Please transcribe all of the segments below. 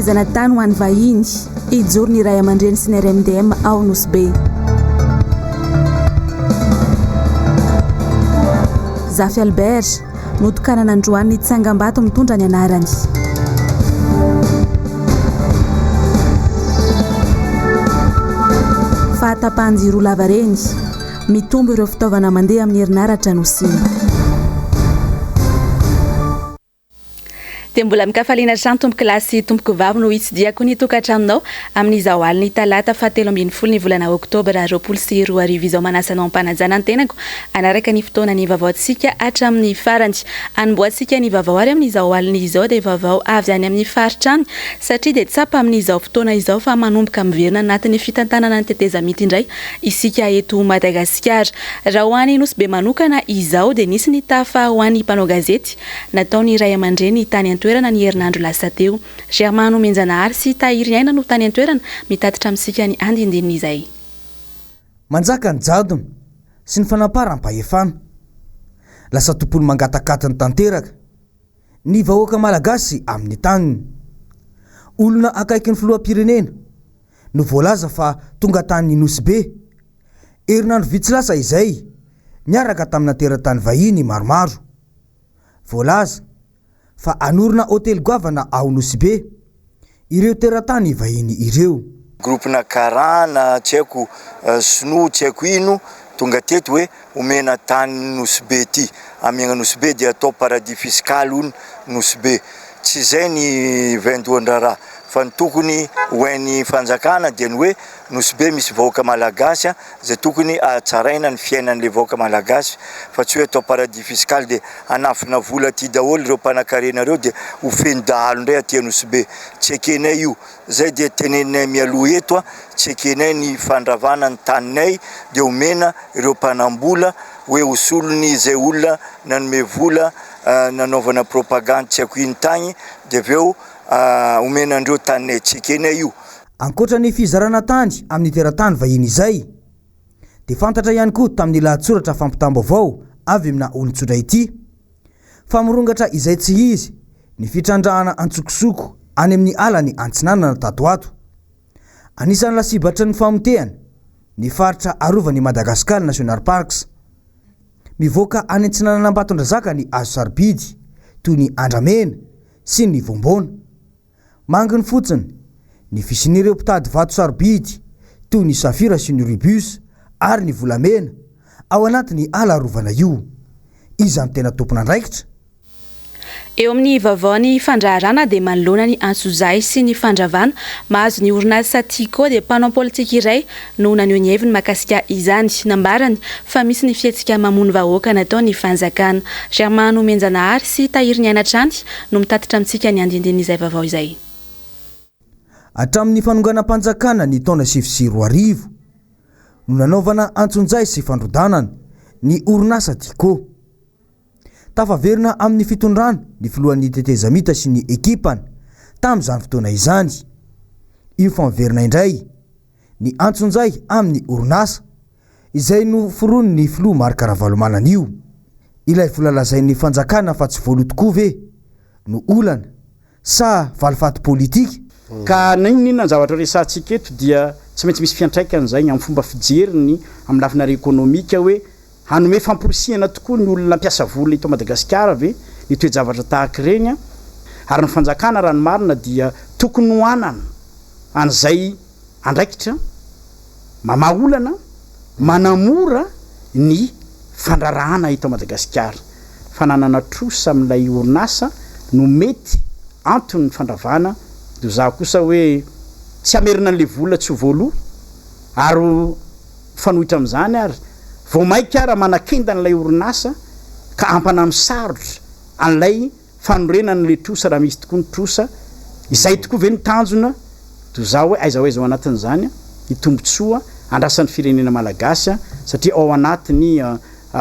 Fanomezana tany ho an'ny vahiny, hijoro ny ray aman-dreny sy ny RMDM ao Nosy Be. Zafy Albert, notokanana androany ny tsangambato mitondra ny anarany. Fahatapahan-jiro lavareny, mitombo ireo fitaovana mandeha amin'ny herinaratra no simba. Dia mbola amin-kafaliana hatrany tompoko lahy sy tompoko vavy no hitsidihako ny tokantranonao amin'izao alin'ny talata faha 13 ny volana oktobra 2020 izao. Manasa anao am-panajana ny tenako hanaraka ny fotoana ny vaovaontsika hatramin'ny farany. Hanombohantsika ny vaovao ary amin'izao alina izao dia vaovao avy any amin'ny faritra any satria dia tsapa amin'izao fotoana izao fa manomboka miverina anatin'ny fitantanana ny tetezamita indray isika eto Madagasikara. Raha ho any Nosy Be manokana izao dia nisy ny tafa ho an'ny mpanao gazety Nataon'ny ray aman-dreny tany an-toerana ny herinandro lasa teo. Germain Nomenjanahary sy Tahiry Aina no tany an-toerana mitatitra amintsika ny andindinin'izay. Manjaka ny jadona sy ny fanamparam-pahefana. Lasa tompony mangatak'atiny tanteraka ny vahoaka malagasy amin'ny taniny. Olona akaiky ny filoham-pirenena no voalaza fa tonga tany Nosy Be, herinandro vitsy lasa izay, niaraka tamina teratany vahiny maromaro. Voalaza fa hanorina hotely goavana ao Nosy Be ireo teratany vahiny ireo. Groupe-na karana tsy haiko sinoa tsy haiko ino tonga teto hoe omena tany Nosy Be ty, amiagna Nosy Be dia atao paradis fiscal hono Nosy Be. Tsy izay ny vaindohan-draharaha fa ny tokony ho hain'ny fanjakana dia ny hoe Nosy Be misy vahoaka malagasy izay tokony hahatsaraina ny fiainan'ilay vahoaka malagasy fa tsy hoe atao paradis fiscal dia hanafina vola aty daholo ireo mpanakarena ireo dia ho feno dahalo indray aty Nosy Be. Tsy ekenay io. Izay dia teneninay mialoha eto a, tsy ekenay ny fandravana ny taninay dia omena ireo mpanambola hoe ho solony izay olona nanome vola nanaovana propagandy tsy haiko ino tagny dia avy eo omena andreo taninay, tsy ekenay io. Ankoatra ny fizarana tany amin'ny teratany vahiny izay, dia fantatra ihany koa tamin'ny lahatsoratra fampitam-baovao avy amina olon-tsotra ity, fa mirongatra izay tsy izy ny fitrandrahana antsokosoko any amin'ny alan'i Antsinanana tato ho ato. Anisan'ny lasibatry ny famotehana ny faritra arovan'i Madagascar National Parks. Mivoaka any Antsinanan'Ambatondrazaka ny hazo sarobidy toy ny andramena sy ny voamboana. Manginy fotsiny ny fisian'ireo mpitady vato sarobidy toy ny safira sy ny rubis ary ny volamena ao anatin'ny ala arovana io. Iza no tena tompon'andraikitra? Eo amin'ny vaovaon'ny fandraharana dia manoloana ny antsojay sy ny fandravana mahazo ny orinasa Tiko dia mpanao politika iray no naneho ny heviny mahakasika izany. Nambarany fa misy ny fihetsika mamono vahoaka nataon'ny fanjakana. Germain Nomenjanahary sy Tahiriniaina hatrany no mitatitra amintsika ny andindinin'izay vaovao izay. Hatramin'ny fanonganam-panjakana ny taona 2009 no nanaovana antsonjay sy fandrodanana ny orinasa Tiko. Tafaverina amin'ny fitondrana ny filohan'ny tetezamita sy ny ekipany tamin'izany fotoana izany. Io fa miverina indray ny antsonjay amin'ny orinasa izay noforonin'ny filoha Marc Ravalomanana io. Ilay vola lazain'ny fanjakana fa tsy voaloa tokoa ve no olana Sa valifaty politika? Ka na inona inona ny zavatra resahantsika eto dia tsy maintsy misy fiantraikany izay amin'ny fomba fijeriny amin'ny lafiny ara-ekonomika hoe hanome famporisihana tokoa ny olona hampiasa vola eto Madagasikara ve ny toe-javatra tahaka ireny ary ny fanjakana raha ny marina dia tokony ho hanana an'izay andraikitra mamaha olana, manamora ny fandraharahana eto Madagasikara. Fananana trosa amin'ilay orinasa no mety anton'ny fandravana dia izaho kosa hoe tsy hamerina an'ilay vola tsy ho voaloa ary mifanohitra amin'izany ary vao mainka ara manakenda an'ilay orinasa ka hampanano sarotra an'ilay fanorenana ilay trosa raha misy tokoa ny trosa, izay tokoa ve ny tanjona, toy izaho hoe aiza ho aiza ao anatin'izany ny tombotsoa andrasan'ny firenena malagasy satria ao anatin'ny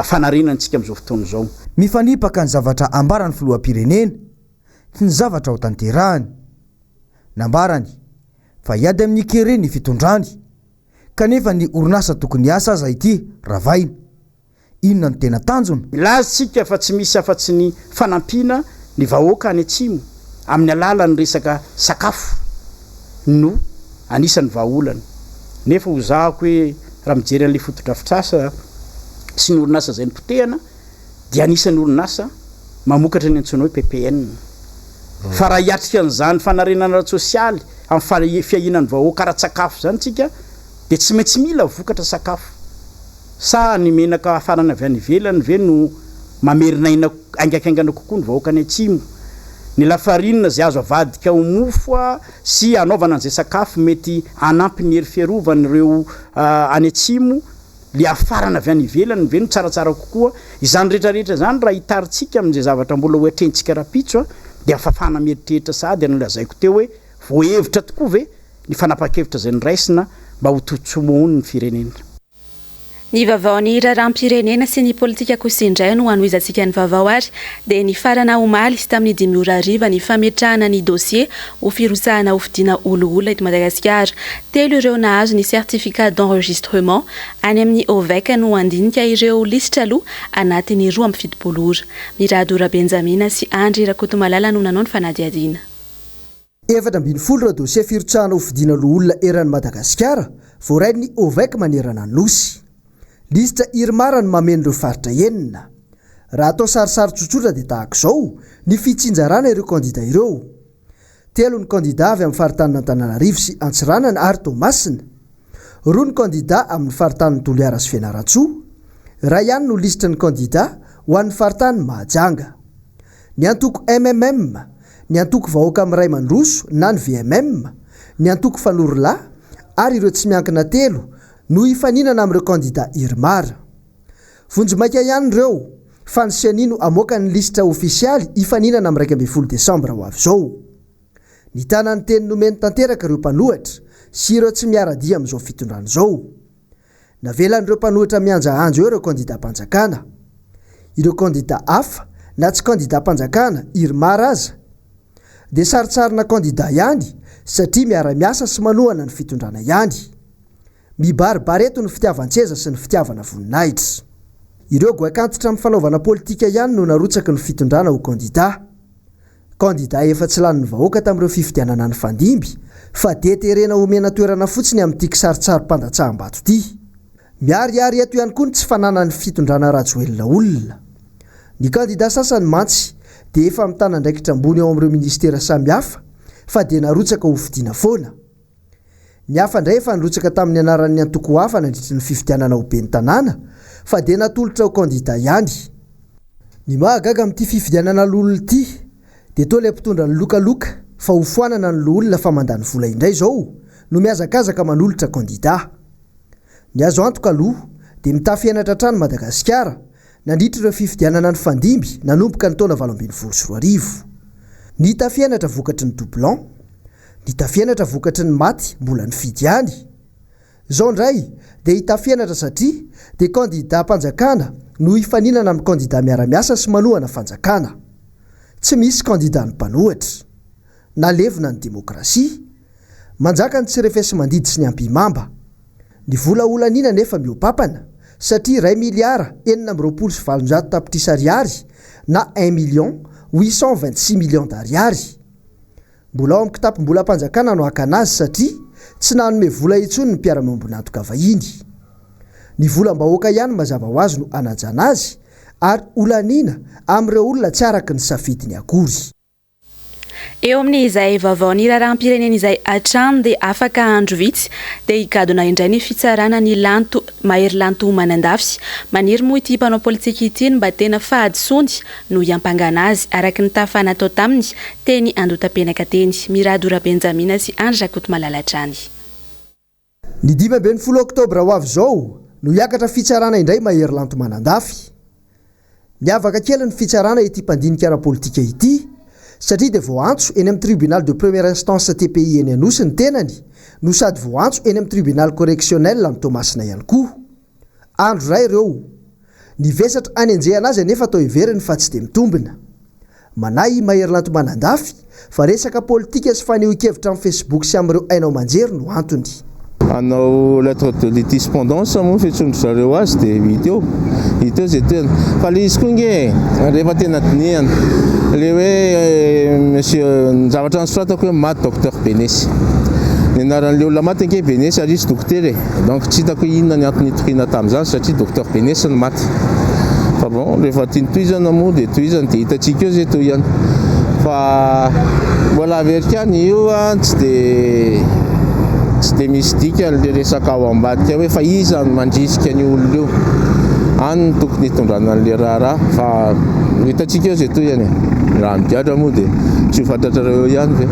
fanarenana isika amin'izao fotoana izao. Mifanipaka ny zavatra ambaran'ny filoham-pirenena sy ny zavatra ho tanterahany. Nambarany fa hiady amin'ny kere ny fitondrany, kanefa ny orinasa tokony hiasa aza ity ravaina. Inona no tena tanjona? Milaza isika fa tsy misy afa-tsy ny fanampiana ny vahoaka any atsimo amin'ny alalan'ny resaka sakafo. no anisan'ny vahaolana. Nefa hozahako hoe raha mijery an'ilay fotodrafitrasa sy ny orinasa izay nopotehana dia anisan'ny orinasa mamokatra ny antsoina hoe ppn. Fa raha hiatrika an'izany fanarenana ara-tsosialy amin'ny fiahiana ny vahoaka ara-tsakafo izany isika dia tsy maintsy mila vokatra sakafo. Sa ny menaka hafarana avy any ivelany ve no mamerina aina haingankaingana kokoa ny vahoaka any atsimo? Ny lafarinina izay azo avadika ho mofo sy hanaovana an'izay sakafo mety hanampy ny hery fiarovan'ireo any atsimo, le hafarana avy any ivelany ve no tsaratsara kokoa? Izany rehetra rehetra izany raha hitarintsika amin'izay zavatra mbola ho atrehintsika rahampitso dia fahafahana mieritreritra sahady no lazaiko teo hoe voahevitra tokoa ve ny fanapahan-kevitra izay noraisina mba ho tontsomohon'ny firenena. Ny vaovaon'ny raharaham-pirenena sy ny politika kosa indray no hanohizantsika ny vaovao ary dia nifarana omaly tamin'ny dimy ora hariva ny fametrahana ny dossier ho firotsahana hofidiana oliola eto Madagasikara. Telo ireo nahazo ny certificat d'enregistrement any amin'ny OVEC no handinika ireo lisitra aloha anatin'ny 72 ora. Mirado Rabenjamina sy Andry Rakotomalala no nanao ny fanadihadiana. 14 ireo dosie firotsahana ho fidiana loholona eran'i Madagasikara voarain'ny OVEC manerana ny Nosy. Lisitra IRMAR no mameno ireo faritra enina. Raha atao sarisary tsotsotra dia tahaka izao ny fitsinjarana ireo kandida ireo. Telo ny kandida avy amin'ny faritanin'Antananarivo sy Antsiranana ary Toamasina. Roa ny kandida amin'ny faritanin'i Toliara sy Fianarantsoa. Iray ihany no lisitry ny kandida ho an'ny faritanin'i Mahajanga. Ny antoko mmm, ny antoko Vahoaka Miray Mandroso na ny VMM, ny antoko Fanorolahy ary ireo tsy miankina telo no hifaninana amin'ireo kandida Irmar. Vonjimaika ihany ireo fa ny Ceni no hamoaka ny lisitra ofisialy hifaninana amin'ny 11 desambra ho avy izao. Nitana ny teny nomeny tanteraka ireo mpanohitra sy ireo tsy miara-dia amin'izao fitondrana izao. Navelan'ireo mpanohitra mihanjahanjo eo ireo kandidam-panjakana. Ireo kandida hafa na tsy kandidam-panjakana, Irmar, aza dia sarintsarina kandida ihany satria miara-miasa sy manohana ny fitondrana ihany. Mibaribary eto ny fitiavan-tseza sy ny fitiavana voninahitra. Ireo goaikantitra amin'ny fanaovana politika ihany no narotsaky ny fitondrana ho kandida. Kandida efa tsy lanin'ny vahoaka tamin'ireo fifidianana nifandimby fa dia terena omena toerana fotsiny amin'ity kisaritsarim-pandatsaham-bato ity. Miharihary eto ihany koa ny tsy fananan'ny fitondrana Rajoelina olona. Ny kandida sasany mantsy dia efa mitana andraikitra ambony ao amin'ireo ministera samihafa fa dia narotsaka ho fidiana foana. Ny hafa indray efa nirotsaka tamin'ny anaran'ny antoko hafa nandritry ny fifidianana ho ben'ny tanàna fa dia natolotra ho kandida ihany. Ny mahagaga amin'ity fifidianana loholona ity dia toa ilay mpitondra nilokaloka fa ho foanana ny loholona fa mandany vola indray izao no mihazakazaka manolotra kandida. Ny azo antoka aloha dia mitafy henatra hatrany Madagasikara nandritra ireo fifidianana nifandimby nanomboka ny taona 2018. Nitafy henatra vokatry ny doublon. Nitafy henatra vokatry ny maty mbola nifidy ihany. Izao indray dia hitafy henatra satria dia kandidam-panjakana no hifaninana amin'ny kandida miara-miasa sy manohana fanjakana. Tsy misy kandidan'ny mpanohitra. Nalevina ny demokrasia. Manjaka ny tsy refesi-mandidy sy ny ampihimamba. Ny vola holaniana anefa mihoa-papana satria iray miliara 826 tapitrisa ariary na un million 826 millions d'ariary. Mbola ao amin'ny kitapom-bolam-panjakana no hakana azy satria tsy nanome vola intsony ny mpiara-miombon'antoka vahiny. Ny volam-bahoaka ihany mazava ho azy no hanajana azy ary holaniana amin'ireo olona tsy araka ny safidiny akory. Eo amin'izay vaovaon'ny raharaham-pirenena izay hatrany dia afaka andro vitsy dia higadona indray ny fitsarana ny Lanto Mahery Lanto Manandafy. Maniry moa ity mpanao politika ity ny mba tena fahadisoany no hiampangana azy, araka ny tafa natao taminy teny Andotapenaka teny. Mirado Rabenjamina sy Andry Rakotomalala hatrany. Ny 15 oktobra ho avy izao no hiakatra fitsarana indray Mahery Lanto Manandafy. Miavaka kely ny fitsarana ity mpandinika ara-politika ity satria dia voaantso eny amin'ny Tribunal de première instance TPI eny Anosy ny tenany no sady voaantso eny amin'ny Tribunal correctionnel any Toamasina ihany koa. Andro iray ireo. Ny vesatra anenjehana azy anefa atao heveriny fa tsy dia mitombina. Manahy i Mahery Lanto Manandafy fa resaka politika sy fanehoan-kevitra amin'ny Facebook sy amin'ireo haino aman-jery no antony. Hanao lettre de litispendance moa ny fiantsoan-dry zareo azy dia hita eo, hita eo izay toerana. Fa ilay izy koa ange e, rehefa tena dinihana, ilay hoe monsieur, ny zavatra nosoratako hoe maty Docteur Benesy. Ny anaran'ilay olona maty ange Benesy ary izy dokotera e! Donc tsy hitako hoe inona ny antony nitoriana tamin'izany satria Docteur Benesy no maty. Fa bon, rehefa tiany tohizana moa dia tohizana dia hitantsika eo izay tohiny. Fa mbola averiko ihany io an, tsy dia tsy dia misy dikany ilay resaka ao ambadika hoe fa iza no mandrisika an'io olona io. Any no tokony hitondrana an'ilay raharaha fa ho hitantsika eo izay tohiny e. Raha migadra moa dia tsy ho fantatrareo eo ihany ve?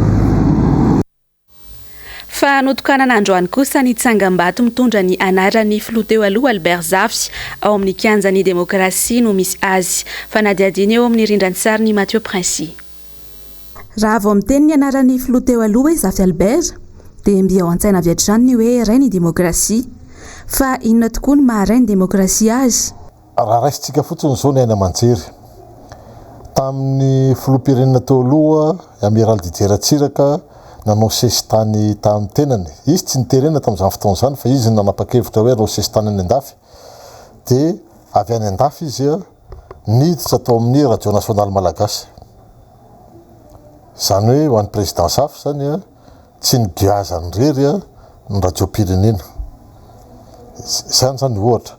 Fa notokanana androany kosa ny tsangambato mitondra ny anaran'ny filoha teo aloha Albert Zafy ao amin'ny kianjan'ny demokrasia no misy azy. Fanadihadiana eo amin'ny rindran-tsarin'i Mathieu Princi. Raha vao miteny ny anaran'ny filoha teo aloha hoe Zafy Albert dia mby ao an-tsaina avy hatrany ny hoe rain'ny demokrasia. Fa inona tokoa no maha rain'ny demokrasia azy? Raha raisintsika fotsiny izao ny haino aman-jery, tamin'ny filoham-pirenena teo aloha, Amiral Didier Ratsiraka, nanao sesitany tamin'ny tenany. Izy tsy niterena tamin'izany fotoana izany fa izy no nanapa-kevitra hoe hanao sesitany any an-dafy. Dia avy any an-dafy izy niditra tao amin'ny Radio Nationale Malagasy. Izany hoe ho an'ny Président Zafy izany, Tsy nogiazany irery ny radiom-pirenena. Izany izany ohatra.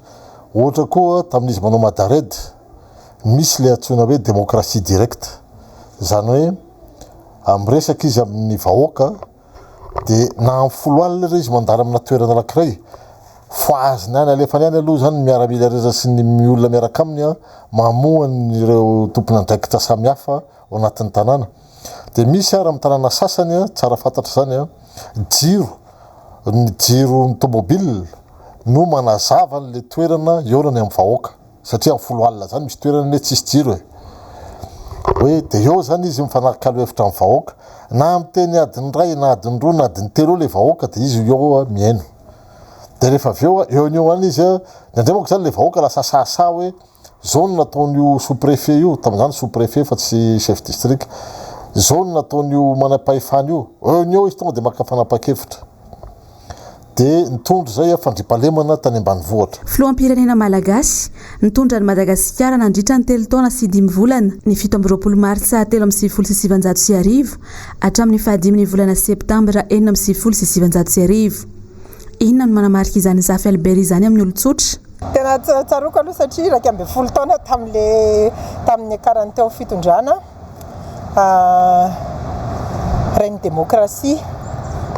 Ohatra koa tamin'izy manao Madared, misy ilay antsoina hoe démocratie directe. Izany hoe miresaka izy amin'ny vahoaka dia na amin'ny foloalina ary izy mandalo amina toerana anankiray, fohaziny any, alefany any aloha izany ny miaramila rehetra sy ny olona miaraka aminy mamoha an'ireo tompon'andraikitra samihafa ao anatin'ny tanàna. Dia misy ary amin'ny tanàna sasany, tsara fantatra izany, jiro, ny jiron'ny tomobile no manazava an'ilay toerana hihaonany amin'ny vahoaka. Satria amin'ny 10 alina izany misy toerana anie tsisy jiro e. Hoe dia eo izany izy mifanakalo hevitra amin'ny vahoaka. Na miteny adiny iray na adiny roa na adiny telo eo ilay vahoaka dia izy eo mihaino. Dia rehefa avy eo, eo no eo any izy, indraindray manko izany ilay vahoaka lasa sahisahy hoe Zao no nataon'io sous préfet io, tamin'izany sous préfet fa tsy chef district, zao no nataon'io manam-pahefana io, eo no eo izy tonga dia maka fanapahan-kevitra. Dia nitondra izay fandriampahalemana tany ambanivohitra. Filoham-pirenena malagasy, nitondra an'i Madagasikara nandritra ny telo taona sy dimy volana, ny 27 martsa 1993 hatramin'ny fahadimin'ny volana septambra 1996. Inona no manamarika izany Zafy Albert izany amin'ny olon-tsotra? Tena tsaroako aloha satria 11 taona tamin'le tamin'ny niakarany teo fitondrana rain'ny demokrasia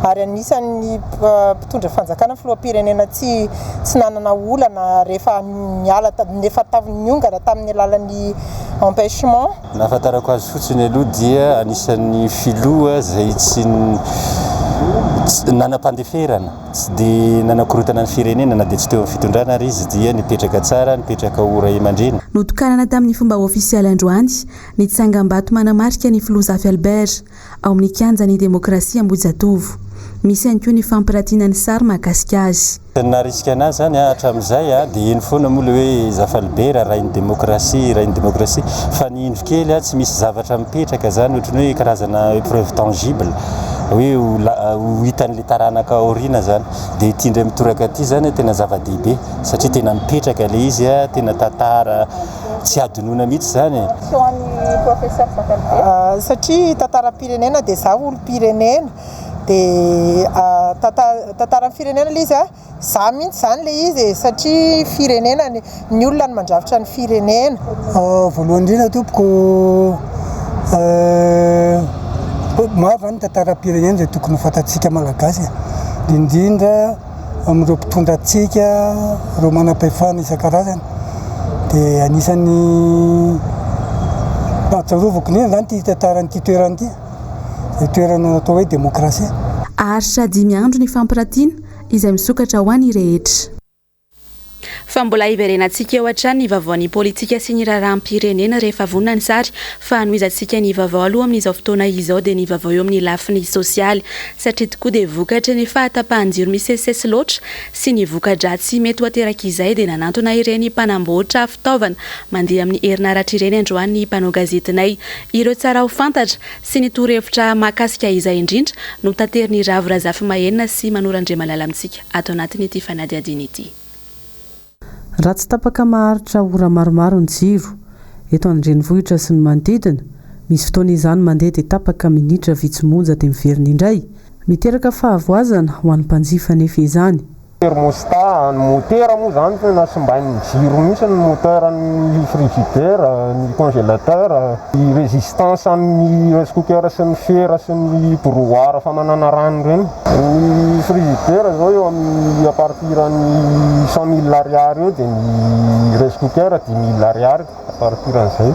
ary anisan'ny mpitondra fanjakana filoham-pirenena tsy tsy nanana olana rehefa niala nefa niongana tamin'ny alalan'ny empêchement. Ny nahafantarako azy fotsiny aloha dia anisan'ny filoha izay tsy nanam-pandeferana. Tsy dia nanakorontana ny firenena na dia tsy teo amin'ny fitondrana ary izy dia nipetraka tsara, nipetraka ho ray aman-dreny. Notokanana tamin'ny fomba ofisialy androany ny tsangambato manamarika ny filoha Zafy Albert ao amin'ny kianjan'ny demokrasia Ambohijatovo. Misy ihany koa ny fampiratiana ny sary mahakasika azy. Ny naharisika anahy izany hatramin'izay dia eny foana moa ilay hoe Zafy Albert rain'ny demokrasia, rain'ny demokrasia fa ny indro kely tsy misy zavatra mipetraka izany ohatran'ny hoe karazana preuve tangible hoe ho hitan'ilay taranaka aoriana izany. Dia ity indray mitoraka ity izany tena zava-dehibe satria tena mipetraka ilay izy, tena tantara tsy hadinoina mihitsy izany e. Satria tantaram-pirenena dia za olom-pirenena dia tantaran'ny firenena ilay izy a. Za mihitsy zany le izy e, satria firenena, ny olona no mandrafitra ny firenena. Voalohany indrindra tompoko, maro zany ny tantaram-pirenena izay tokony ho fantatsika Malagasy e, indrindra amin'ireo mpitondra antsika, ireo manam-pahefana isan-karazany, dia anisan'ny ahatsiarovako indrindra zany ity tantaran'ity toerana ity, izay toerana natao hoe demokrasia. Haharitra dimy andro ny fampiratiana izay misokatra ho an'ny rehetra. Fa mbola hiverenantsika eo hatrany ny vaovaon'ny politika sy ny raharaham-pirenena rehefa vonona ny sary fa hanohizantsika ny vaovao aloha amin'izao fotoana izao dia ny vaovao eo amin'ny lafiny sosialy satria tokoa dia vokatry ny fahatapahan-jiro misesisesy loatra sy ny voka-dratsy mety ho aterak'izay dia nanantona ireny mpanamboatra fitaovana mandeha amin'ny herinaratra ireny androany ny mpanao gazetinay. Ireo tsara ho fantatra sy ny torohevitra mahakasika izay indrindra no taterin'i Ravo Razafimahenina sy Manoro Andriamalala amintsika ato anatin'ity fanadihadiana ity. Raha tsy tapaka maharitra ora maromaro ny jiro, eto an-drenivohitra sy ny manodidina, misy fotoana izany mandeha dia tapaka minitra vitsy monja dia miverina indray. Miteraka fahavoazana ho an'ny mpanjifa anefa izany. Thermostat, ny motera moa izany tena simbain'ny jiro mihitsy ny moteur ny frigidaire, ny congélateur, ny résistance an'ny rice cooker sy ny fer sy ny bouilloire famanana rano ireny. Ny frigidaire izao eo amin'ny à partir ny 100 000 ariary eo dia ny rice cooker 10 000 ariary à partir an'izay.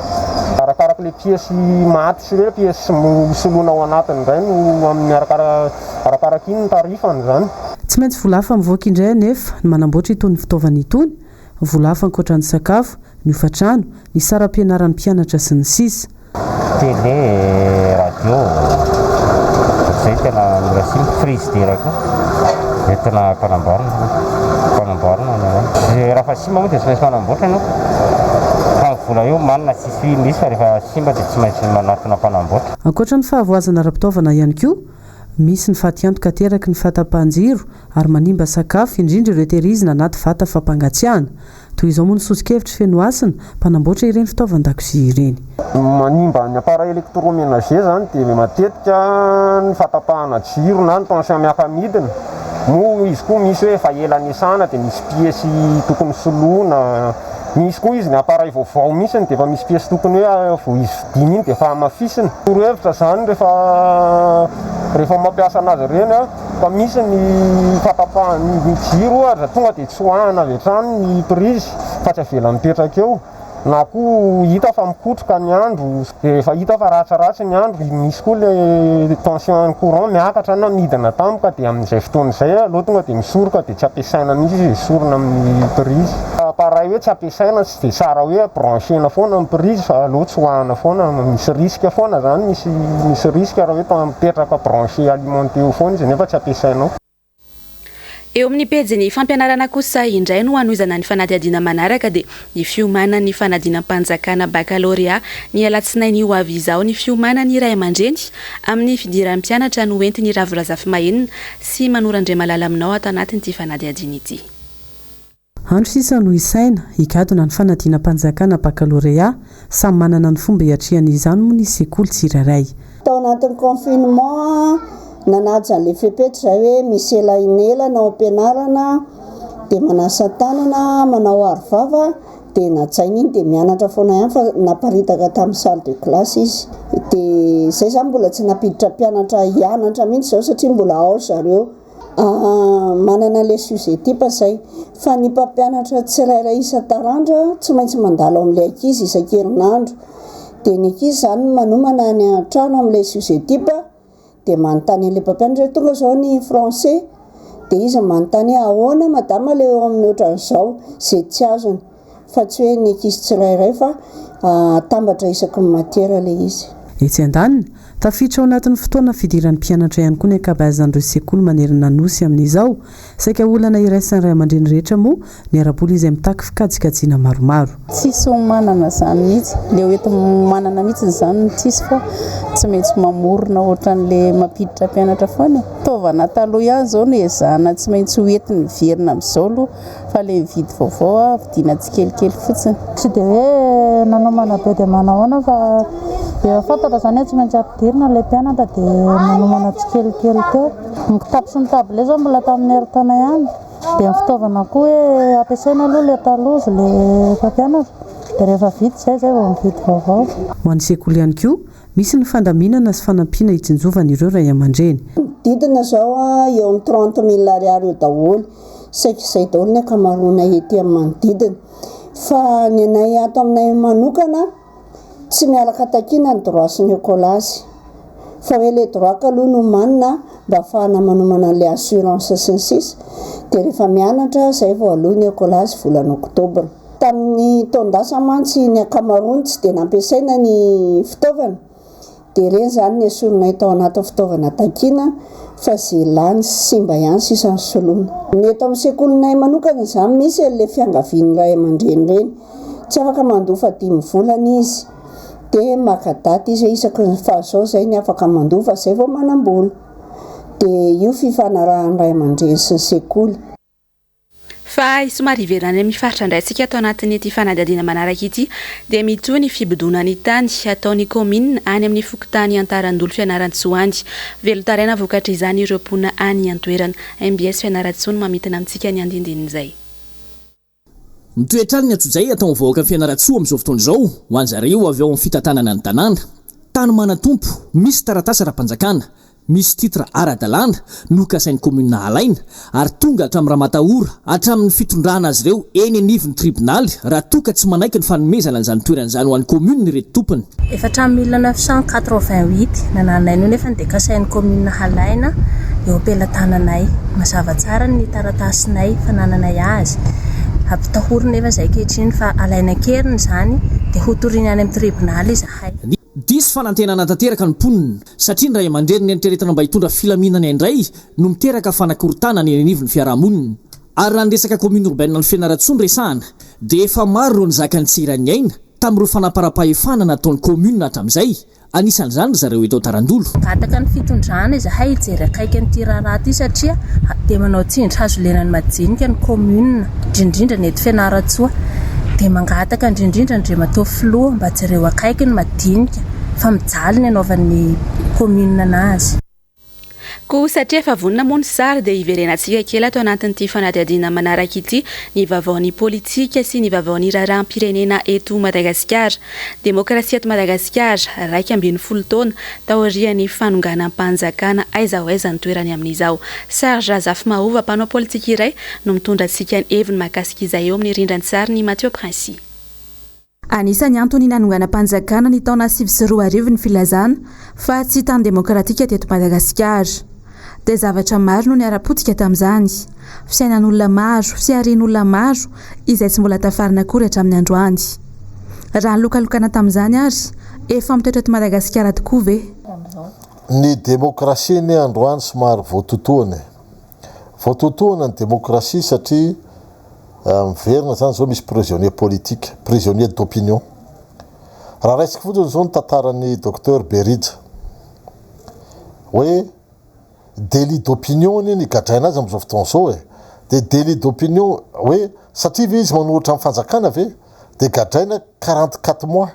Arakaraka ilay pièce maty sy hoe pièce soloina ao anatiny indray no amin'ny arakaraka iny ny tarifany izany. Tsy maintsy vola hafa mivoaka indray anefa ny manamboatra itony fitaovana itony, vola hafa ankoatra ny sakafo, ny hofantrano, ny saram-pianaran'ny mpianatra sy ny sisa. Télé, radio, ohatr'izay tena mora simba, frigidaire koa entina ampanamboarina, ampanamboarina ny anay. Raha fa simba moa dia tsy maintsy manamboatra ianao fa ny vola eo manana tsisy misy fa rehefa simba dia tsy maintsy manatona mpanamboatra. Ankoatra ny fahavoazana ara-pitaovana ihany koa, Misy ny fatiantoka ateraky ny fahatapahan-jiro ary manimba sakafo, indrindra ireo tehirizina anaty vata fampangatsiahana. Toy izao moa ny soso-kevitr'i Fenohasina, mpanamboatra ireny fitaovan-dakozia ireny. Manimba ny appareil électroménager izany dia matetika ny fahatapahana jiro na ny tension miaka-midina. Moa izy koa misy hoe efa ela niasana dia misy piesy tokony soloina. Misy koa izy ny appareil vaovao mihitsy dia efa misy piesy tokony hoe vao izy vidiana iny dia efa hamafisina. Torohevitra izany rehefa rehefa mampiasa anazy ireny an, fa misy ny fahatapahan'ny jiro ohatra tonga dia tsoahana avy hatrany ny prise fa tsy avela mipetraka eo, na koa hita fa mikotroka ny andro dia efa hita fa ratsiratsy ny andro, misy koa ilay tension ny courant miakatra na midina tampoka dia amin'izay fotoana izay aleo tonga dia misoroka dia tsy ampiasaina mihitsy izy, esorina amin'ny prise. Appareil hoe tsy ampiasaina tsy dia tsara hoe brancher-na foana ny prise fa aleo tsoahana foana, misy risque foana zany, misy misy risque raha hoe mipetraka branché alimenté eo foana izy nefa tsy ampiasainao. Eo amin'ny pejin'ny fampianarana kosa indray no hanohizana ny fanadihadiana manaraka dia ny fiomanan'ny fanadinam-panjakana bakalorea ny alatsinainy ho avy izao ny fiomanan'ny ray aman-dreny amin'ny fidiran'ny mpianatra no entin'i Ravo Razafimahenina sy Manoro Andriamalala aminao ato anatin'ity fanadihadiana ity. Andro sisa no isaina, higadona ny fanadinam-panjakana bakalorea. Samy manana ny fomba hiatrehany izany moa ny sekoly tsirairay. Tao anatin'ny confinement, nanaja an'ilay fepetra izahay hoe misy elainelana ao am-pianarana, dia manasa tanana, manao aro vava, dia najaina iny dia mianatra foana ihany fa naparitaka tamin'ny salle de classe izy. Dia izay izany mbola tsy nampiditra mpianatra hianatra mihitsy izao satria mbola ao ry zareo. Manana ilay sujet type izay. Fa ny mpampianatra tsirairay isan-taranja tsy maintsy mandalo amin'ilay ankizy isan-kerinandro. Dia ny ankizy izany manomana any an-trano amin'ilay sujet type dia manontany an'ilay mpampianatra hoe tonga izao ny français. Dia izy manontany hoe ahoana madama ilay eo amin'ny ohatran'izao, izay tsy azony. Fa tsy hoe ny ankizy tsirairay fa atambatra isaky ny matière ilay izy. Etsy andaniny, tafiditra ao anatin'ny fotoana fidiran'ny mpianatra ihany koa ny ankabeazan'ireo sekoly manerana ny Nosy amin'izao. Saika olana iraisan'ny ray aman-dreny rehetra moa ny ara-bola izay mitaky fikajikajiana maromaro. Tsisy omanana izany mihitsy, le hoenti-manana mihitsy izany no tsisy fa tsy maintsy mamorona ohatran'le mampiditra mpianatra foana e. Fitaovana taloha ihany izao no ezahana tsy maintsy hoentina miverina amin'izao aloha fa le mividy vaovao vidiana tsikelikely fotsiny. Tsy dia hoe nanomana be dia manahoana fa efa fantatra izany hoe tsy maintsy ampidirina ilay mpianatra dia nanomana tsikelikely teo. Ny kitapo sy ny tablette izao mbola tamin'ny herintaona ihany dia ny fitaovana koa hoe ampiasaina aloha ilay taloha izy ilay mpampianatra dia rehefa vita izay izay vao mividy vaovao. Ho an'ny sekoly ihany koa, Misy ny fandaminana sy fanampiana hitsinjovana ireo ray aman-dreny. Didina izao eo amin'ny 30 000 ariary eo daholo, saika izay daholo ny ankamaroanay ety amin'ny manodidina. Fa ny anay ato aminay manokana, tsy miaraka takiana ny droit sy ny écolage. Fa hoe ilay droit aloha no omanina mba ahafahana manomana an'ilay assurance sy ny sisa, dia rehefa mianatra izay vao aloa ny écolage volana oktobra. Tamin'ny taon-dasa mantsy ny ankamaroany tsy dia nampiasaina ny fitaovana dia ireny izany nesorinay tao anatin'ny fitaovana takiana fa ze lany sy simba ihany sisa no soloina. Ny eto amin'ny sekolinay manokana izany misy an'ilay fiangavian'ny ray aman-dreny ireny, tsy afaka mandoa fa dimy volana izy dia maka daty izy hoe isaky ny faha zao izay ny afaka mandoa fa izay vao manam-bola. Dia io fifanarahan'ny ray aman-dreny sy ny sekoly. Fa somary hiverina any amin'ny faritra indray isika ato anatin'ity fanadihadiana manaraka ity dia mitohy ny fibodoana ny tany ataon'ny kaominina any amin'ny fokontany Antarandolo Fianarantsoa any. Velon-taraina vokatr'izany ireo mponina any an-toerana. Mbs Fianarantsoa no mamintina amintsika ny andindinin'izay. Mitohy hatrany ny antsojay atao amin'ny vahoakan'i Fianarantsoa amin'izao fotoana izao ho an-jareo avy ao amin'ny fitantanana ny tanàna. Tany manan-tompo, misy taratasy ara-panjakana. Misy titre ara-dalàna no kasain'ny commune halaina ary tonga hatramin'ny ramatahora, hatramin'ny fitondrana azy ireo eny anivon'ny tribonaly raha toa ka tsy manaiky ny fanomezana an'izany toerana izany ho an'ny commune ireto tompony. Efa hatramin'ny 1988 nananay io nefa dia kasain'ny commune halaina eo am-pelatananay. Mazava tsara ny taratasinay fanananay azy. Ampitahorina nefa izay ankehitriny fa alaina an-keriny izany dia hotorina any amin'ny tribonaly izahay. Diso fanantenana tanteraka ny mponina satria ny ray aman-dreny neritreretina mba hitondra filaminana indray no miteraka fanakorontanana eny anivon'ny fiarahamonina. Ary raha ny resaka commune urbaine an'i Fianarantsoa no resahana dia efa maro ireo nizaka ny tsy eran'ny aina tamin'ireo fanamparam-pahefana nataon'ny commune hatramin'izay, anisan'izany ry zareo eto Antarandolo. Mangataka ny fitondrana izahay hijery akaiky an'ity raharaha ity satria dia manao tsindry hazo lena ny madinika ny commune, indrindrindra ny eto Fianarantsoa. Dia mangataka indrindrindra Andriamatoa Filoha mba jereo akaiky ny madinika fa mijaly ny anaovan'ny commune anazy. Koa satria efa vonona moa ny sary dia hiverenantsika kely ato anatin'ity fanadihadiana manaraka ity ny vaovaon'ny politika sy ny vaovaon'ny raharaham-pirenena eto Madagasikara. Demokrasia eto Madagasikara, 11 taona taorian'ny fanonganam-panjakana aiza ho aiza ny toerany amin'izao? Serge Razafimahova, mpanao politika iray no mitondra antsika ny heviny mahakasika izay eo amin'ny rindran-tsarin'i Mathieu Princi. Anisan'ny antony nanonganam-panjakana ny taona 2009 ny filazana fa tsy tany demokratika teto Madagasikara. Dia zavatra maro no niara-potika tamin'izany. Fiainan'olona maro, fiharian'olona maro izay tsy mbola tafarina akory hatramin'ny androany. Raha ny lokalokana tamin'izany ary, efa mitoetra eto Madagasikara tokoa ve? Ny demokrasia anie androany somary voatotohana e. Voatotohana ny demokrasia satria miverina zany zao misy prisonnier politique, prisonnier d'opinion. Raha raisiko fotsiny zao ny tantaran'i Docteur Berija, hoe délit d'opinion anie ny gadraina azy amin'izao fotoana izao e, dia délit d'opinion hoe satria ve izy manohitra ny fanjakana ve dia gadraina 44 mois.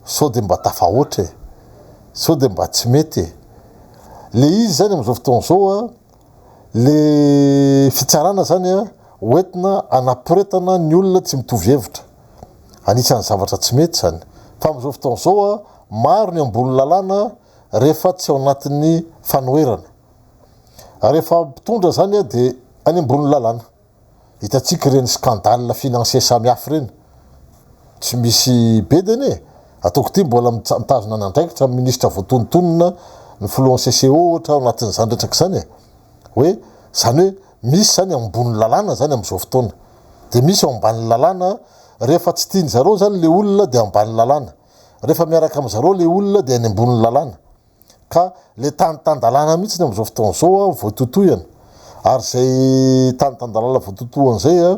Sao dia mba tafahoatra e! Sao dia mba tsy mety e! Le izy zany amin'izao fotoana izao a, le fitsarana zany a, hoentina hanaporetana ny olona tsy mitovy hevitra. Anisan'ny zavatra tsy mety zany. Fa amin'izao fotoana izao a, maro ny ambony lalàna rehefa tsy ao anatin'ny fanoherana. Rehefa mpitondra zany a dia any ambony lalàna. Hitantsika ireny scandale financier samihafa ireny. Tsy misy bedy anie e. Ataoko ity mbola mitazona ny andraikitra ny ministra voatonontonona, ny filohan'ny CCO ohatra ao anatin'izany retraka izany e. Hoe izany hoe misy izany ambony lalàna izany amin'izao fotoana. Dia misy ao ambany lalàna, rehefa tsy tian-dry zareo izany ilay olona dia ambany lalàna. Rehefa miaraka amin-dry zareo ilay olona dia any ambony lalàna. Ka le tany tan-dalàna mihitsy ny amin'izao fotoana izao voatotohana. Ary izay tany tan-dalàna voatotohana izay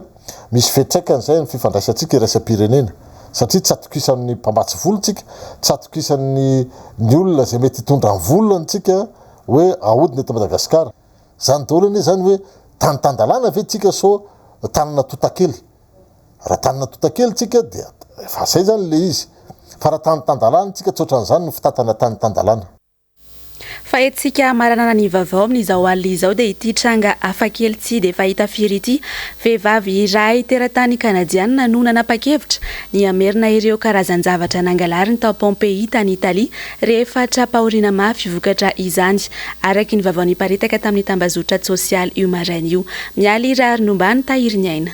misy fiantraikany izay amin'ny fifandraisantsika iraisam-pirenena. Satria tsy atokisan'ny mpamatsy vola tsika, tsy atokisan'ny ny olona izay mety hitondra ny volany tsika hoe ahodina eto Madagasikara. Izany daholo anie izany hoe tany tan-dalàna ve tsika sao tanana totakely. Raha tanana totakely tsika dia efa zay zany le izy. Fa raha tany tan-dalàna tsika tsy ohatran'izany ny fitantana tany tan-dalàna. Fa entintsika hamaranana ny vaovao amin'izao alina izao dia ity tranga hafakely tsy dia fahita firy ity. Vehivavy iray teratany kanadianina no nanapa-kevitra ny hamerina ireo karazan-javatra nangalariny tao Pompéi tany Italia rehefa tra-pahoriana mafy vokatra izany, araka ny vaovao niparitaka tamin'ny tambazotra tsosialy io maraina io. Mialy Raharinombany Tahiriniaina.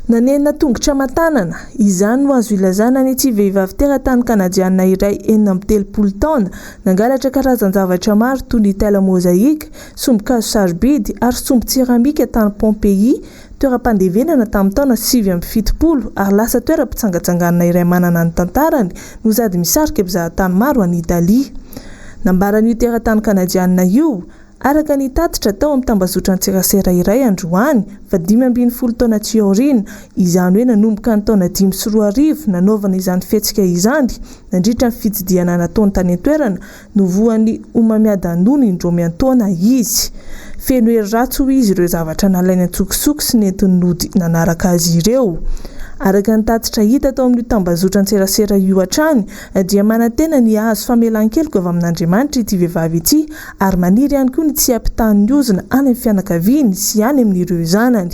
Nanenina tongotra aman-tanana, izany no azo ilazana an'ity vehivavy teratany kanadianina iray 36 taona, nangalatra karazan-javatra maro toy ny taila mozaika, sombin-kazo sarobidy ary sombin-tseramika tany Pompéi, toeram-pandevenana tamin'ny taona 79 ary lasa toeram-pitsangatsanganana iray manana ny tantarany no sady misarika mpizahatany maro any Italia. Nambaran'io teratany kanadianina io. Araka ny tatitra tao amin'ny tambazotran-tserasera iray androany fa 15 taona aty aoriana, izany hoe nanomboka ny taona 2005 nanaovana izany fihetsika izany nandritra ny fitsidihana nataony tany an-toerana, no voan'ny homamiadan-doha indroa miantaona izy. Feno hery ratsy hoy izy ireo zavatra nalainy an-tsokosoko sy nentiny nody nanaraka azy ireo. Araka ny tatitra hita tao amin'io tambazotran-tserasera io hatrany dia manantena ny hahazo famelan-keloka avy amin'Andriamanitra ity vehivavy ity ary maniry ihany koa ny tsy hampitahan'ny ozona any amin'ny fianakaviany sy any amin'ireo zanany.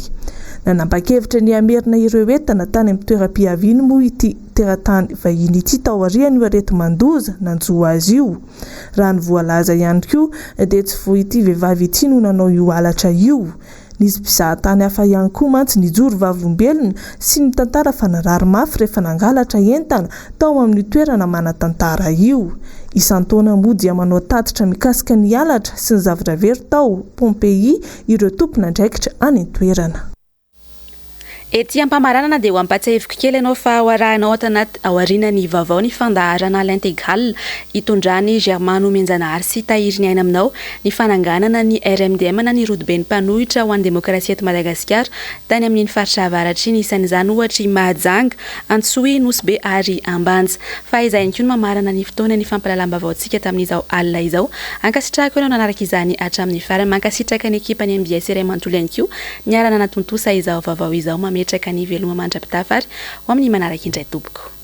Nanapa-kevitra ny hamerina ireo entana tany amin'ny toeram-piaviany moa ity teratany vahiny ity taorian'io areti-mandoza nanjo azy io. Raha ny voalaza ihany koa dia tsy vao ity vehivavy ity no nanao io halatra io. Nisy mpizahatany hafa ihany koa mantsy nijoro vavolombelona sy nitantara fa narary mafy rehefa nangalatra entana tao amin'io toerana manan-tantara io. Isan-taona moa dia manao tatitra mikasika ny halatra sy ny zavatra very tao Pompéi ireo tompon'andraikitra any an-toerana. Ety am-pamaranana dia ho ampatsiahiviko kely ianao fa ho arahinao ato anaty aorianan'ny vaovao ny fandaharana L'intégrale hitondran'i Germain Nomenjanahary sy Tahiry ny aina aminao ny fananganana ny RMDM na ny Rodoben'ny mpanohitra ho an'ny demokrasia eto Madagasikara tany amin'iny faritra avaratra iny isan'izany ohatra i Mahajanga, Antsohihy, Nosy Be ary Ambanja. Fa izay ihany koa no mamarana ny fotoana ny fampahalalam-baovaontsika tamin'izao alina izao. Ankasitrahako ianao nanaraka izany hatramin'ny farany. Mankasitraka ny ekipan'ny mbs iray manontolo ihany koa Niara-nanatontosa izao vaovao izao mametraka ny veloma mandra-pitafa ary ho amin'ny manaraka indray tompoko.